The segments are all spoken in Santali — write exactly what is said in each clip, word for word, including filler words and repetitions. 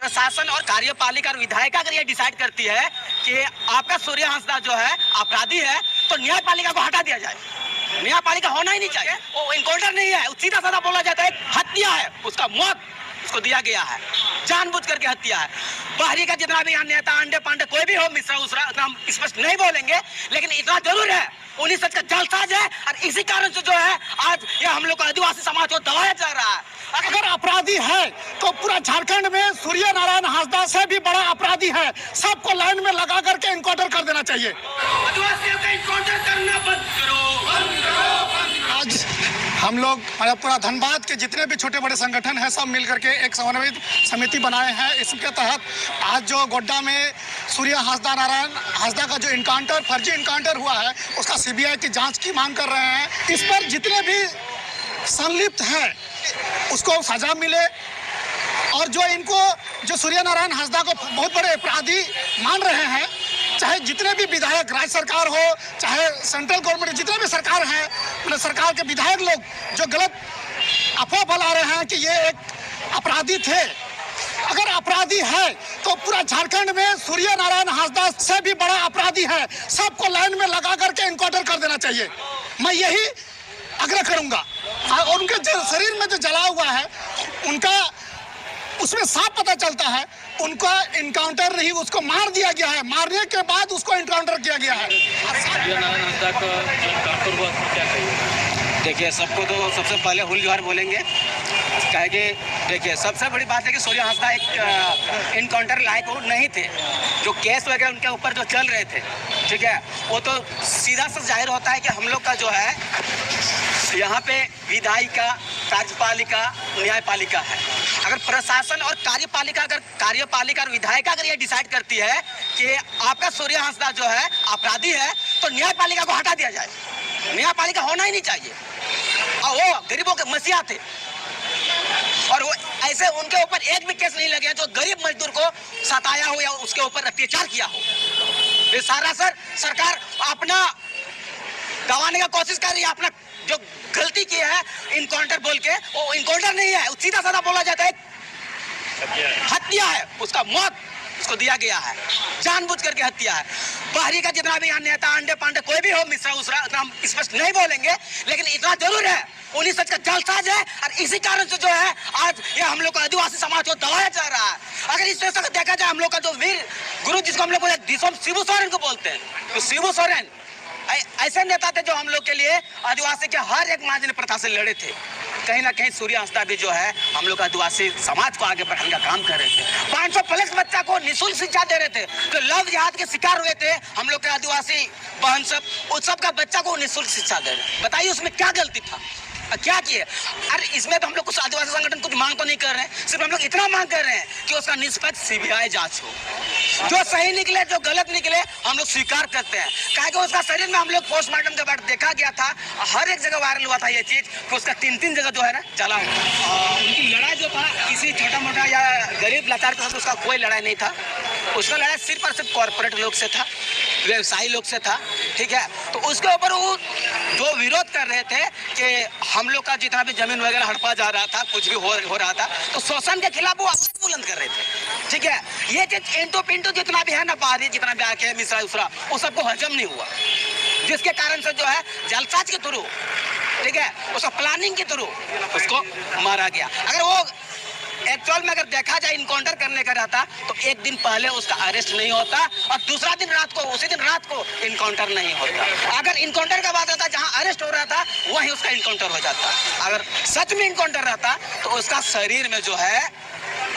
शासन और कार्यपालिका और विधायिका अगर ये डिसाइड करती है कि आपका सूर्य हांसदा जो है अपराधी है, तो न्यायपालिका को हटा दिया जाए। न्यायपालिका होना ही नहीं चाहिए। वो इनकाउंटर नहीं है, सीधा साधा बोला जाता है, हत्या है, उसका मौत उसको दिया गया है, जानबूझ करके हत्या है। बाहरी का जितना भी यहाँ नेता अंडे पांडे कोई भी हो, मिश्रा उश्रा, इतना हम स्पष्ट नहीं बोलेंगे, लेकिन इतना जरूर है, उन्हीं सच का जालसाज है। और इसी कारण से जो है, आज ये हम लोग का आदिवासी समाज को दबाया जा रहा है। अगर अपराधी है तो पूरा झारखंड में सूर्य नारायण हांसदा से भी बड़ा अपराधी है। सबको लाइन में लगा करके इनकाउंटर कर देना चाहिए। आदिवासियों का इनकाउंटर करना बंद करो। आज हम लोग, मतलब, पूरा धनबाद के जितने भी छोटे बड़े संगठन हैं, सब मिल करके एक समन्वय समिति बनाए हैं। इसके तहत आज जो गोड्डा में सूर्य हांसदा, नारायण हांसदा का जो इनकाउंटर, फर्जी इनकाउंटर हुआ है, उसका सीबीआई की जांच की मांग कर रहे हैं। इस पर जितने भी संलिप्त हैं, उसको सजा मिले। और जो इनको, जो सूर्य नारायण हांसदा को बहुत बड़े अपराधी मान रहे हैं, चाहे जितने भी विधायक, राज्य सरकार हो, चाहे सेंट्रल गवर्नमेंट, जितने भी सरकार हैं, मतलब, सरकार के विधायक लोग जो गलत अफवाह फैला रहे हैं कि ये एक अपराधी थे, अगर अपराधी है तो पूरा झारखंड में सूर्य नारायण हांसदा से भी बड़ा अपराधी है। सबको लाइन में लगा करके इनकाउंटर कर देना चाहिए। मैं यही आग्रह करूंगा। और उनके जो शरीर में जो जला हुआ है, उनका, उसमें साफ पता चलता है उनका इनकाउंटर नहीं, उसको मार दिया गया है। मारने के बाद उसको इनकाउंटर किया गया है। सूर्य नारायण हांसदा का जो इनकाउंटर हुआ, उसको क्या कहिएगा? देखिए, सबको तो सबसे पहले हुल जोहार बोलेंगे, काहे कि देखिए, सबसे बड़ी बात है कि सूर्य हांसदा एक इनकाउंटर लायक वो नहीं थे। जो केस वगैरह उनके ऊपर जो चल रहे थे, ठीक है, वो तो सीधा सा जाहिर होता है कि हम लोग का जो है, यहाँ पे विधायिका, कार्यपालिका, न्यायपालिका है। अगर प्रशासन और कार्यपालिका, अगर कार्यपालिका और विधायिका अगर ये डिसाइड करती है कि आपका सूर्य हांसदा जो है अपराधी है, तो न्यायपालिका को हटा दिया जाए। न्यायपालिका होना ही नहीं चाहिए। और वो गरीबों के मसीहा थे, और वो ऐसे उनके ऊपर एक भी केस नहीं लगे हैं जो गरीब मजदूर को सताया हो या उसके ऊपर अत्याचार किया हो। ये सारा सर सरकार अपना गंवाने का कोशिश कर रही है, अपना जो गलती की है इनकाउंटर बोल के, वो इनकाउंटर नहीं है, सीधा साधा बोला जाता है। हत्या है, उसका मौत उसको दिया गया है, जानबूझ करके हत्या है। बाहरी का जितना भी यहाँ नेता अंडे पांडे कोई भी हो, मिश्रा उसरा, इतना हम स्पष्ट नहीं बोलेंगे, लेकिन इतना जरूर है, उन्हीं सच का जालसाज है। और इसी कारण से जो है, आज ये हम लोग का आदिवासी समाज को दबाया जा रहा है। अगर इस तरह से देखा जाए, हम लोग का जो वीर गुरु, जिसको हम लोग बोले दिसम शिबू सोरेन को बोलते हैं, तो शिबू सोरेन ऐ-, ऐसे नेता थे जो हम लोग के लिए आदिवासी के हर एक मार्जिन प्रथा से लड़े थे। कहीं ना कहीं सूर्य हंसदा भी जो है हम लोग आदिवासी समाज को आगे बढ़ाने का काम कर रहे थे। पाँच सौ प्लस बच्चा को निःशुल्क शिक्षा दे रहे थे। जो लव जिहाद के शिकार हुए थे हम लोग के आदिवासी बहन सब, उस सब का बच्चा को निःशुल्क शिक्षा दे रहे हैं। बताइए, उसमें क्या गलती था? अ, क्या किए? अरे, इसमें तो हम लोग कुछ आदिवासी संगठन कुछ मांग तो नहीं कर रहे हैं, सिर्फ हम लोग इतना मांग कर रहे हैं कि उसका निष्पक्ष सीबीआई जांच हो। जो सही निकले, जो गलत निकले, हम लोग स्वीकार करते हैं। काहे कि उसका शरीर में हम लोग पोस्टमार्टम के बाद देखा गया था, हर एक जगह वायरल हुआ था ये चीज कि उसका तीन तीन जगह जो है ना, जला हुआ। अ, उनकी लड़ाई जो था किसी छोटा मोटा या गरीब लाचार के साथ उसका कोई लड़ाई नहीं था। उसका लड़ाई सिर्फ और सिर्फ कॉरपोरेट लोग से था, व्यवसायी लोग से था। ठीक है, तो उसके ऊपर वो जो विरोध कर रहे थे कि हम लोग का जितना भी जमीन वगैरह हड़पा जा रहा था, कुछ भी हो हो रहा था, तो शोषण के खिलाफ वो आवाज बुलंद कर रहे थे। ठीक है, ये चीज इंटू पिंटू जितना भी है ना, बाहरी जितना भी आके मिश्रा उसरा, वो सबको हजम नहीं हुआ, जिसके कारण से जो है जालसाज के थ्रू, ठीक है, उसका प्लानिंग के थ्रू उसको मारा गया। अगर वो एक्चुअल में अगर देखा जाए, इनकाउंटर करने का रहता तो एक दिन पहले उसका अरेस्ट नहीं होता और दूसरा दिन रात को, उसी दिन रात को इनकाउंटर नहीं होता। अगर इनकाउंटर का बात रहता, जहां अरेस्ट हो रहा था वहीं उसका इनकाउंटर हो जाता। अगर सच में इनकाउंटर रहता तो उसका शरीर में जो है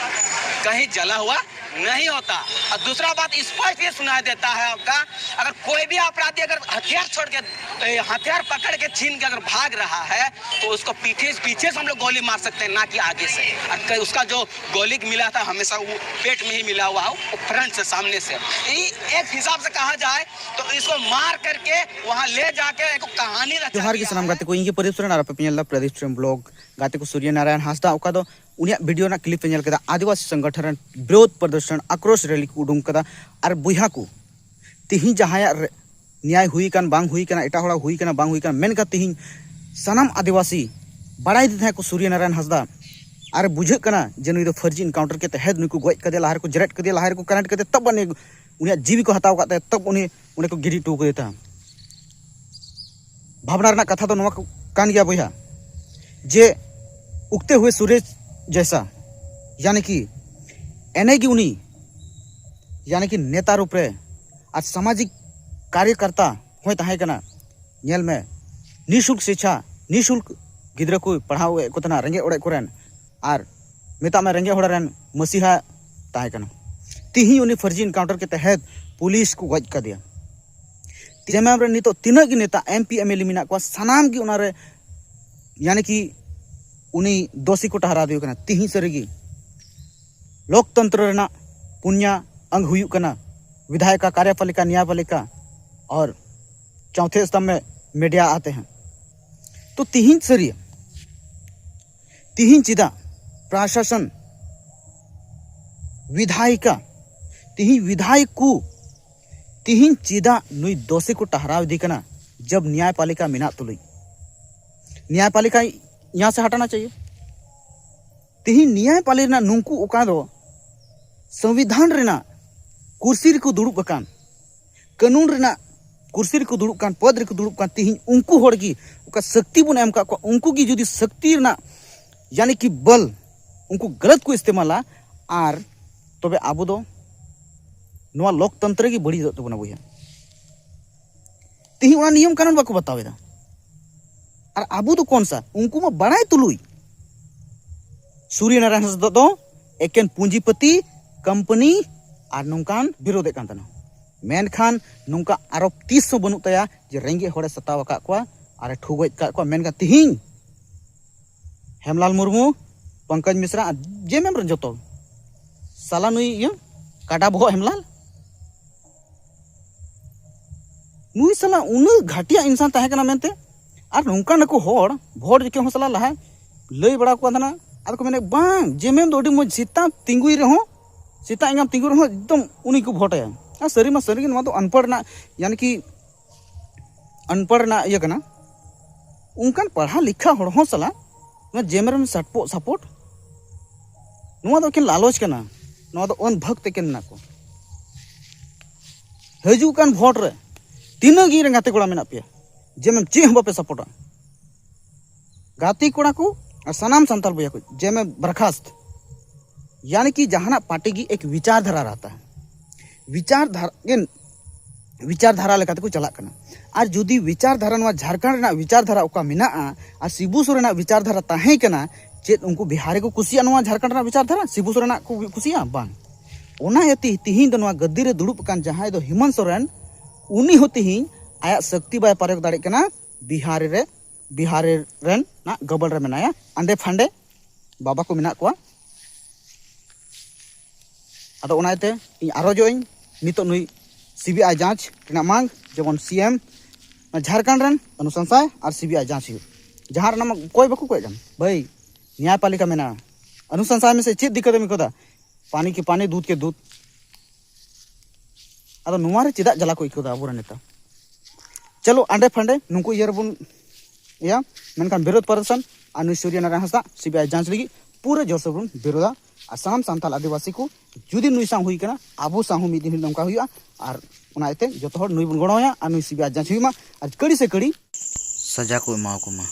कहीं जला हुआ नहीं होता। और दूसरा बात स्पष्ट ये सुनाई देता है आपका, अगर कोई भी अपराधी अगर हथियार छोड़ के, ए, हथियार पकड़ के छीन के अगर भाग रहा है तो उसको पीछे पीछे से हम लोग गोली मार सकते हैं, ना कि आगे से। और क- उसका जो गोली मिला था हमेशा वो पेट में ही मिला हुआ हो, वो फ्रंट से, सामने से। ये एक हिसाब से कहा जाए तो इसको मार करके वहां ले जाके एक कहानी रचा ᱡᱚᱦᱟᱨ ᱜᱮ गया ᱥᱟᱱᱟᱢ है। ᱜᱟᱛᱮ ᱠᱚ, ᱤᱧ ᱜᱮ ᱯᱨᱚᱫᱤᱯ ᱥᱚᱨᱮᱱ ᱟᱨ ᱟᱯᱮ ᱯᱮ ᱧᱮᱞ ᱮᱫᱟ ᱯᱨᱚᱫᱤᱯ ᱥᱚᱨᱮᱱ ᱵᱞᱚᱜ᱾ ᱜᱟᱛᱮ ᱠᱚ, ᱥᱩᱨᱭᱚ ᱱᱟᱨᱟᱭᱚᱱ ᱦᱟᱸᱥᱫᱟ ᱚᱠᱟ ᱫᱚ ᱩᱱᱤᱭᱟᱜ ᱵᱷᱤᱰᱤᱭᱳ ᱨᱮᱱᱟᱜ ᱠᱞᱤᱯ ᱯᱮ ᱧᱮᱞ ᱠᱮᱫᱟ, ᱟᱹᱫᱤᱵᱟᱹᱥᱤ ᱥᱚᱝᱜᱚᱴᱷᱚᱱ ᱨᱮᱱ ᱵᱤᱨᱳᱫᱷ ᱯᱨᱚᱫᱚᱨᱥᱚᱱ ᱟᱠᱨᱳᱥ ᱨᱮᱞᱤ ᱠᱚ ᱩᱰᱩᱝ ᱠᱟᱫᱟ᱾ ᱟᱨ ᱵᱚᱭᱦᱟ ᱠᱚ, ᱛᱤᱦᱤᱧ ᱡᱟᱦᱟᱸᱭᱟᱜ ᱨᱮ-, ᱱᱮᱭᱟᱭ ᱦᱩᱭ ᱟᱠᱟᱱ ᱵᱟᱝ ᱦᱩᱭ ᱟᱠᱟᱱᱟ, ᱮᱴᱟᱜ ᱦᱚᱲᱟᱜ ᱦᱩᱭ ᱟᱠᱟᱱᱟ ᱵᱟᱝ ᱦᱩᱭ ᱟᱠᱟᱱᱟ, ᱢᱮᱱᱠᱷᱟᱱ ᱛᱤᱦᱤᱧ ᱥᱟᱱᱟᱢ ᱟᱹᱫᱤᱵᱟᱹᱥᱤ ᱵᱟᱲᱟᱭ ᱤᱫᱤ ᱛᱟᱦᱮᱸ ᱠᱚ ᱥᱩᱨᱭᱚ ᱱᱟᱨᱟᱭᱚᱱ ᱦᱟᱸᱥᱫᱟ ᱟᱨ ᱵᱩᱡᱷᱟᱹᱜ ᱠᱟᱱᱟ ᱡᱮ ᱱᱩᱭ ᱫᱚ ᱯᱷᱟᱹᱨᱡᱤ ᱮᱱᱠᱟᱣᱩᱱᱴᱟᱨ ᱠᱟᱛᱮ ᱦᱮᱫ ᱱᱩᱭ ᱠᱚ ᱜᱚᱡ ᱠᱟᱫᱮᱭᱟ, ᱞᱟᱦᱟ ᱨᱮᱠᱚ ᱡᱮᱨᱮᱫ ᱠᱟᱫᱮᱭᱟ, ᱞᱟᱦᱟ ᱨᱮᱠᱚ ᱠᱟᱨᱮᱱᱴ ᱠᱟᱫᱮᱭᱟ, ᱛᱚᱵ ᱩᱱᱤ, ᱩᱱᱤᱭᱟᱜ ᱡᱤᱣᱤ ᱠᱚ ᱦᱟᱛᱟᱣ ᱠᱟᱫ ᱛᱟᱭᱟ, ᱛᱚᱵ ᱩᱱᱤ ᱚᱸᱰᱮ ᱠᱚ ᱜᱤᱰᱤ ᱦᱚᱴᱚ ᱠᱟᱫᱮ ᱛᱟᱦᱮᱸᱫ᱾ ᱵᱷᱟᱵᱽᱱᱟ ᱨᱮᱱᱟᱜ ᱠᱟᱛᱷᱟ ᱫᱚ ᱱᱚᱣᱟ ᱠᱟᱱ ᱜᱮᱭᱟ ᱵᱚᱭᱦᱟ, ᱡᱮ ᱩᱜᱛᱮ ᱦᱩᱭ ᱥᱩᱨᱮᱡᱽ ᱡᱮᱥᱟ, ᱭᱟᱱᱤ ᱠᱤ ᱮᱱᱮ ᱜᱮ ᱩᱱᱤ, ᱭᱟᱱᱤ ᱠᱤ ᱱᱮᱛᱟ ᱨᱩᱯ ᱨᱮ ᱟᱨ ᱥᱟᱢᱟᱡᱤᱠ ᱠᱟᱨᱭᱚᱠᱟᱨᱛᱟ ᱦᱚᱸᱭ ᱛᱟᱦᱮᱸ ᱠᱟᱱᱟ᱾ ᱧᱮᱞ ᱢᱮ, ᱱᱤᱥᱩᱞᱠ ᱥᱤᱪᱪᱷᱟ, ᱱᱤᱥᱩᱞᱠ ᱜᱤᱫᱽᱨᱟᱹ ᱠᱚ ᱯᱟᱲᱦᱟᱣ ᱮᱫ ᱠᱚ ᱛᱟᱦᱮᱱᱟ ᱨᱮᱸᱜᱮᱡ ᱚᱲᱮᱡ ᱠᱚᱨᱮᱱ, ᱟᱨ ᱢᱮᱛᱟᱜ ᱢᱮ ᱨᱮᱸᱜᱮᱡ ᱦᱚᱲ ᱨᱮᱱ ᱢᱟᱹᱥᱤᱦᱟ ᱛᱟᱦᱮᱸ ᱠᱟᱱᱟ᱾ ᱛᱤᱦᱤᱧ ᱩᱱᱤ ᱯᱷᱟᱹᱨᱡᱤ ᱮᱱᱠᱟᱣᱩᱱᱴᱟᱨ ᱠᱟᱛᱮ ᱦᱮᱫ ᱯᱩᱞᱤᱥ ᱠᱚ ᱜᱚᱡ ᱠᱟᱫᱮᱭᱟ᱾ ᱡᱮᱢᱮᱢ ᱨᱮ ᱱᱤᱛᱚᱜ ᱛᱤᱱᱟᱹᱜ ᱜᱮ ᱱᱮᱛᱟ M P M L A ᱢᱮᱱᱟᱜ ᱠᱚᱣᱟ, ᱥᱟᱱᱟᱢ ᱜᱮ ᱚᱱᱟᱨᱮ ᱭᱟᱱᱤ ᱠᱤ ᱩᱱᱤ ᱫᱳᱥᱤ ᱠᱚ ᱴᱟᱦᱨᱟᱣ ᱫᱮ ᱠᱟᱱᱟ᱾ ᱛᱤᱦᱤᱧ ᱥᱟᱹᱨᱤ ᱜᱮ ᱞᱳᱠᱛᱚᱱᱛᱨᱚ ᱨᱮᱱᱟᱜ ᱯᱩᱱᱭᱟ ᱟᱝ ᱦᱩᱭᱩᱜ ᱠᱟᱱᱟ ᱵᱤᱫᱷᱟᱭᱤᱠᱟ, ᱠᱟᱨᱭᱚᱯᱟᱞᱤᱠᱟ, ᱱᱭᱟᱭᱯᱟᱞᱤᱠᱟ ᱟᱨ ᱪᱚᱣᱛᱷᱮ ᱥᱛᱚᱢᱵᱷ ᱢᱮ ᱢᱤᱰᱤᱭᱟ ᱟᱛᱮ ᱦᱮᱸ᱾ ᱛᱚ ᱛᱤᱦᱤᱧ ᱥᱟᱹᱨᱤᱭᱟ, ᱛᱤᱦᱤᱧ ᱪᱮᱫᱟᱜ ᱯᱨᱚᱥᱟᱥᱚᱱ, ᱵᱤᱫᱷᱟᱭᱤᱠᱟ, ᱛᱤᱦᱤᱧ ᱵᱤᱫᱷᱟᱭᱚᱠ ᱠᱚ ᱛᱤᱦᱤᱧ ᱪᱮᱫᱟᱜ ᱱᱩᱭ ᱫᱳᱥᱤ ᱠᱚ ᱴᱟᱦᱨᱟᱣ ᱤᱫᱤ ᱠᱟᱱᱟ? ᱡᱟᱵ ᱱᱭᱟᱭᱯᱟᱞᱤᱠᱟ ᱢᱮᱱᱟᱜ ᱛᱩᱞᱩᱡ, ᱱᱭᱟᱭᱯᱟᱞᱤᱠᱟ ᱭᱟᱦᱟᱸ ᱥᱮ ᱦᱟᱴᱟᱱᱟ ᱪᱟᱦᱤᱭᱮ᱾ ᱛᱤᱦᱤᱧ ᱱᱭᱟᱭᱯᱟᱞᱤ ᱨᱮᱱᱟᱜ ᱱᱩᱝᱠᱩ ᱚᱠᱟ ᱫᱚ ᱥᱚᱝᱵᱤᱫᱷᱟᱱ ᱨᱮᱱᱟᱜ ᱠᱩᱨᱥᱤ ᱨᱮᱠᱚ ᱫᱩᱲᱩᱵ ᱟᱠᱟᱱ, ᱠᱟᱹᱱᱩᱱ ᱨᱮᱱᱟᱜ ᱠᱩᱨᱥᱤ ᱨᱮᱠᱚ ᱫᱩᱲᱩᱵ ᱠᱟᱱ, ᱯᱚᱫᱽ ᱨᱮᱠᱚ ᱫᱩᱲᱩᱵ ᱠᱟᱱ, ᱛᱤᱦᱤᱧ ᱩᱱᱠᱩ ᱦᱚᱲ ᱜᱮ ᱚᱠᱟ ᱥᱟᱹᱠᱛᱤ ᱵᱚᱱ ᱮᱢ ᱟᱠᱟᱫ ᱠᱚᱣᱟ, ᱩᱱᱠᱩ ᱜᱮ ᱡᱩᱫᱤ ᱥᱟᱹᱠᱛᱤ ᱨᱮᱱᱟᱜ ᱭᱟᱱᱤ ᱠᱤ ᱵᱚᱞ ᱩᱱᱠᱩ ᱜᱟᱞᱟᱛ ᱠᱚ ᱤᱥᱛᱮᱢᱟᱞᱟ, ᱟᱨ ᱛᱚᱵᱮ ᱟᱵᱚ ᱫᱚ ᱱᱚᱣᱟ ᱞᱳᱠᱛᱚᱱᱛᱨᱚ ᱜᱮ ᱵᱟᱹᱲᱤᱡᱚᱜ ᱛᱟᱵᱚᱱᱟ ᱵᱚᱭᱦᱟ᱾ ᱛᱤᱦᱤᱧ ᱚᱱᱟ ᱱᱤᱭᱚᱢ ᱠᱟᱱᱩᱱ ᱵᱟᱠᱚ ᱵᱟᱛᱟᱣ ᱮᱫᱟ᱾ ᱟᱨ ᱟᱵᱚ ᱫᱚ ᱠᱚᱱ ᱥᱟ, ᱩᱱᱠᱩ ᱢᱟ ᱵᱟᱲᱟᱭ ᱛᱩᱞᱩᱡ ᱥᱩᱨᱭᱚ ᱱᱟᱨᱟᱭᱚᱱ ᱦᱟᱸᱥᱫᱟ ᱫᱚ ᱮᱠᱮᱱ ᱯᱩᱸᱡᱤᱯᱟᱹᱛᱤ, ᱠᱳᱢᱯᱟᱱᱤ ᱟᱨ ᱱᱚᱝᱠᱟᱱ ᱵᱤᱨᱳᱫᱷᱮᱫ ᱠᱟᱱ ᱛᱟᱦᱮᱱᱟ᱾ ᱢᱮᱱᱠᱷᱟᱱ ᱱᱚᱝᱠᱟ ᱟᱨᱚ ᱛᱤᱥ ᱦᱚᱸ ᱵᱟᱹᱱᱩᱜ ᱛᱟᱭᱟ ᱡᱮ ᱨᱮᱸᱜᱮᱡ ᱦᱚᱲᱮ ᱥᱟᱛᱟᱣ ᱟᱠᱟᱫ ᱠᱚᱣᱟ ᱟᱨᱮ ᱴᱷᱩ ᱜᱚᱡ ᱟᱠᱟᱫ ᱠᱚᱣᱟ᱾ ᱢᱮᱱᱠᱷᱟᱱ ᱛᱤᱦᱤᱧ ᱦᱮᱢᱞᱟᱞ ᱢᱩᱨᱢᱩ, ᱯᱚᱝᱠᱚᱡᱽ ᱢᱤᱥᱨᱟ ᱟᱨ ᱡᱮᱢᱮᱢ ᱨᱮᱱ ᱡᱚᱛᱚ ᱥᱟᱞᱟ ᱱᱩᱭ ᱤᱭᱟᱹ ᱠᱟᱰᱟ ᱵᱚᱦᱚᱜ ᱦᱮᱢᱞᱟᱞ, ᱱᱩᱭ ᱥᱟᱞᱟ ᱩᱱᱟᱹᱜ ᱜᱷᱟᱹᱴᱤᱭᱟ ᱤᱱᱥᱟᱱ ᱛᱟᱦᱮᱸ ᱠᱟᱱᱟ ᱢᱮᱱᱛᱮ᱾ ᱟᱨ ᱱᱚᱝᱠᱟᱱ ᱠᱚ ᱦᱚᱲ ᱵᱷᱳᱴ ᱡᱚᱠᱷᱮᱡ ᱦᱚᱸ ᱥᱟᱞᱟ ᱞᱟᱦᱟ ᱞᱟᱹᱭ ᱵᱟᱲᱟ ᱠᱚ ᱠᱟᱱ ᱛᱟᱦᱮᱱᱟ, ᱟᱫᱚ ᱠᱚ ᱢᱮᱱᱮᱫ, "ᱵᱟᱝ, ᱡᱮᱢᱮᱢ ᱫᱚ ᱟᱹᱰᱤ ᱢᱚᱡᱽ, ᱥᱮᱛᱟᱜ ᱛᱤᱸᱜᱩᱭ ᱨᱮᱦᱚᱸ, ᱥᱮᱛᱟᱜ ᱮᱸᱜᱟᱢ ᱛᱤᱸᱜᱩ ᱨᱮᱦᱚᱸ ᱮᱠᱫᱚᱢ ᱩᱱᱤ ᱠᱚ ᱵᱷᱳᱴ ᱟᱭᱟ᱾" ᱟᱨ ᱥᱟᱹᱨᱤ ᱢᱟ ᱥᱟᱹᱨᱤ ᱜᱮ, ᱱᱚᱣᱟ ᱫᱚ ᱟᱱᱯᱟᱲ ᱨᱮᱱᱟᱜ, ᱭᱟᱱᱤ ᱠᱤ ᱟᱱᱯᱟᱲ ᱨᱮᱱᱟᱜ ᱤᱭᱟᱹ ᱠᱟᱱᱟ᱾ ᱚᱱᱠᱟᱱ ᱯᱟᱲᱦᱟᱣ ᱞᱮᱠᱷᱟ ᱦᱚᱲ ᱦᱚᱸ ᱥᱟᱞᱟᱜ ᱱᱚᱣᱟ ᱡᱮᱢᱮᱨ ᱥᱟᱯᱚ-, ᱥᱟᱯᱳᱨᱴ ᱱᱚᱣᱟ ᱫᱚ ᱮᱠᱮᱱ ᱞᱟᱞᱚᱪ ᱠᱟᱱᱟ᱾ ᱱᱚᱣᱟ ᱫᱚ ᱟᱹᱱ ᱵᱷᱟᱜᱽ ᱛᱮ ᱮᱠᱮᱱ ᱢᱮᱱᱟᱜ ᱠᱚᱣᱟ᱾ ᱦᱤᱡᱩᱜ ᱠᱟᱱ ᱵᱷᱳᱴ ᱨᱮ ᱛᱤᱱᱟᱹᱜ ᱜᱮ ᱜᱟᱛᱮ ᱠᱚᱲᱟ ᱢᱮᱱᱟᱜ ᱯᱮᱭᱟ, ᱡᱮ ᱢᱮᱢ ᱪᱮᱫ ᱦᱚᱸ ᱵᱟᱯᱮ ᱥᱟᱯᱳᱨᱴᱟ, ᱜᱟᱛᱮ ᱠᱚᱲᱟ ᱠᱚ ᱟᱨ ᱥᱟᱱᱟᱢ ᱥᱟᱱᱛᱟᱲ ᱵᱚᱭᱦᱟ ᱠᱚ, ᱡᱮ ᱢᱮᱢ ᱵᱚᱨᱠᱷᱟᱥᱛ, ᱭᱟᱱᱤ ᱠᱤ ᱡᱟᱦᱟᱱᱟᱜ ᱯᱟᱨᱴᱤ ᱜᱮ ᱮᱠ ᱵᱤᱪᱟᱨ ᱫᱷᱟᱨᱟ ᱨᱟᱦᱛᱟ ᱦᱟᱭ, ᱵᱤᱪᱟᱨ ᱫᱷᱟᱨᱟ ᱜᱮ ᱵᱤᱪᱟᱨ ᱫᱷᱟᱨᱟ ᱞᱮᱠᱟ ᱛᱮᱠᱚ ᱪᱟᱞᱟᱜ ᱠᱟᱱᱟ᱾ ᱟᱨ ᱡᱩᱫᱤ ᱵᱤᱪᱟᱨ ᱫᱷᱟᱨᱟ, ᱱᱚᱣᱟ ᱡᱷᱟᱲᱠᱷᱚᱸᱰ ᱨᱮᱱᱟᱜ ᱵᱤᱪᱟᱨ ᱫᱷᱟᱨᱟ ᱚᱠᱟ ᱢᱮᱱᱟᱜᱼᱟ ᱟᱨ ᱥᱤᱵᱩ ᱥᱚᱨᱮᱱᱟᱜ ᱵᱤᱪᱟᱨ ᱫᱷᱟᱨᱟ ᱛᱟᱦᱮᱸ ᱠᱟᱱᱟ, ᱪᱮᱫ ᱩᱱᱠᱩ ᱵᱤᱦᱟᱨ ᱨᱮᱠᱚ ᱠᱩᱥᱤᱭᱟᱜᱼᱟ ᱱᱚᱣᱟ ᱡᱷᱟᱲᱠᱷᱚᱸᱰ ᱨᱮᱱᱟᱜ ᱵᱤᱪᱟᱨ ᱫᱷᱟᱨᱟ? ᱥᱤᱵᱩ ᱥᱚᱨᱮᱱᱟᱜ ᱠᱚ ᱠᱩᱥᱤᱭᱟᱜᱼᱟ? ᱵᱟᱝ᱾ ᱚᱱᱟ ᱤᱭᱟᱹᱛᱮ ᱛᱤᱦᱤᱧ ᱫᱚ ᱱᱚᱣᱟ ᱜᱟᱹᱫᱤ ᱨᱮ ᱫᱩᱲᱩᱵ ᱟᱠᱟᱱ ᱡᱟᱦᱟᱸᱭ ᱫᱚ ᱦᱮᱢᱚᱱᱛ ᱥᱚᱨᱮᱱ, ᱩᱱᱤ ᱦᱚᱸ ᱛᱤᱦᱤᱧ ᱟᱭᱟᱜ ᱥᱚᱠᱛᱤ ᱵᱟᱭ ᱯᱨᱚᱭᱳᱜᱽ ᱫᱟᱲᱮᱭᱟᱜ ᱠᱟᱱᱟ ᱵᱤᱦᱟᱨ ᱨᱮ, ᱵᱤᱦᱟᱨ ᱨᱮᱱ ᱱᱟᱜ ᱜᱚᱵᱚᱞ ᱨᱮ ᱢᱮᱱᱟᱭᱟ, ᱟᱸᱰᱮ ᱯᱷᱟᱸᱰᱮ ᱵᱟᱵᱟ ᱠᱚ ᱢᱮᱱᱟᱜ ᱠᱚᱣᱟ᱾ ᱟᱫᱚ ᱚᱱᱟ ᱤᱭᱟᱹᱛᱮ ᱤᱧ ᱟᱨᱚ ᱡᱚᱜ ᱤᱧ ᱱᱤᱛᱚᱜ ᱱᱩᱭ ᱥᱤᱵᱤᱟᱭ ᱡᱟᱸᱪ ᱨᱮᱱᱟᱜ ᱢᱟᱝ, ᱡᱮᱢᱚᱱ ᱥᱤ ᱮᱢ ᱡᱷᱟᱲᱠᱷᱚᱸᱰ ᱨᱮᱱ ᱚᱱᱩᱥᱚᱝᱥᱟᱭ ᱟᱨ ᱥᱤᱵᱤᱟᱭ ᱡᱟᱸᱪ ᱦᱩᱭᱩᱜ, ᱡᱟᱦᱟᱸ ᱨᱮᱱᱟᱜ ᱢᱟ ᱚᱠᱚᱭ ᱵᱟᱠᱚ ᱠᱚᱭᱚᱜ ᱠᱟᱱ᱾ ᱵᱷᱟᱹᱭ, ᱱᱮᱭᱟᱭᱯᱟᱞᱤᱠᱟ ᱢᱮᱱᱟᱜᱼᱟ, ᱚᱱᱩᱥᱚᱝᱥᱟᱭ ᱢᱮᱥᱮ ᱪᱮᱫ ᱫᱤᱠᱠᱟᱛ ᱮᱢ ᱟᱹᱭᱠᱟᱹᱣᱫᱟ? ᱯᱟᱱᱤ ᱠᱤ ᱯᱟᱱᱤ, ᱫᱩᱫᱷ ᱠᱤ ᱫᱩᱫᱷ᱾ ᱟᱫᱚ ᱱᱚᱣᱟ ᱨᱮ ᱪᱮᱫᱟᱜ ᱡᱟᱞᱟ ᱠᱚ ᱟᱹᱭᱠᱟᱹᱣᱫᱟ ᱟᱵᱚᱨᱮᱱ ᱱᱮᱛᱟ? ᱪᱚᱞᱚ ᱟᱸᱰᱮ ᱯᱷᱟᱸᱰᱮ ᱱᱩᱠᱩ ᱤᱭᱟᱹ ᱨᱮᱵᱚᱱ ᱤᱭᱟᱹ, ᱢᱮᱱᱠᱷᱟᱱ ᱵᱤᱨᱳᱫᱷ ᱯᱨᱚᱫᱚᱨᱥᱚᱱ ᱟᱨ ᱱᱩᱭ ᱥᱩᱨᱭᱚ ᱱᱟᱨᱟᱭᱚᱱ ᱦᱟᱸᱥᱫᱟ ᱥᱤᱵᱤᱟᱭ ᱡᱟᱸᱪ ᱞᱟᱹᱜᱤᱫ ᱯᱩᱨᱟᱹ ᱡᱳᱨ ᱥᱳᱨ ᱵᱚᱱ ᱵᱤᱨᱳᱫᱷᱟ᱾ ᱟᱨ ᱥᱟᱱᱟᱢ ᱥᱟᱱᱛᱟᱞ ᱟᱹᱫᱤᱵᱟᱹᱥᱤ ᱠᱚ ᱡᱩᱫᱤ ᱱᱩᱭ ᱥᱟᱶ ᱦᱩᱭ ᱠᱟᱱᱟ, ᱟᱵᱚ ᱥᱟᱶ ᱦᱚᱸ ᱢᱤᱫ ᱫᱤᱱ ᱦᱤᱞᱳᱜ ᱱᱚᱝᱠᱟ ᱦᱩᱭᱩᱜᱼᱟ᱾ ᱟᱨ ᱚᱱᱟ ᱤᱭᱟᱹᱛᱮ ᱡᱚᱛᱚ ᱦᱚᱲ ᱱᱩᱭ ᱵᱚᱱ ᱜᱚᱲᱚᱣᱟᱭᱟ ᱟᱨ ᱱᱩᱭ ᱥᱤᱵᱤᱟᱭ ᱡᱟᱸᱪ ᱦᱩᱭᱩᱜ ᱢᱟ ᱟᱨ ᱠᱟᱹᱲᱤ ᱥᱮ ᱠᱟᱹᱲᱤ ᱥᱟᱡᱟ ᱠᱚ ᱮᱢᱟ ᱠᱚ ᱢᱟ᱾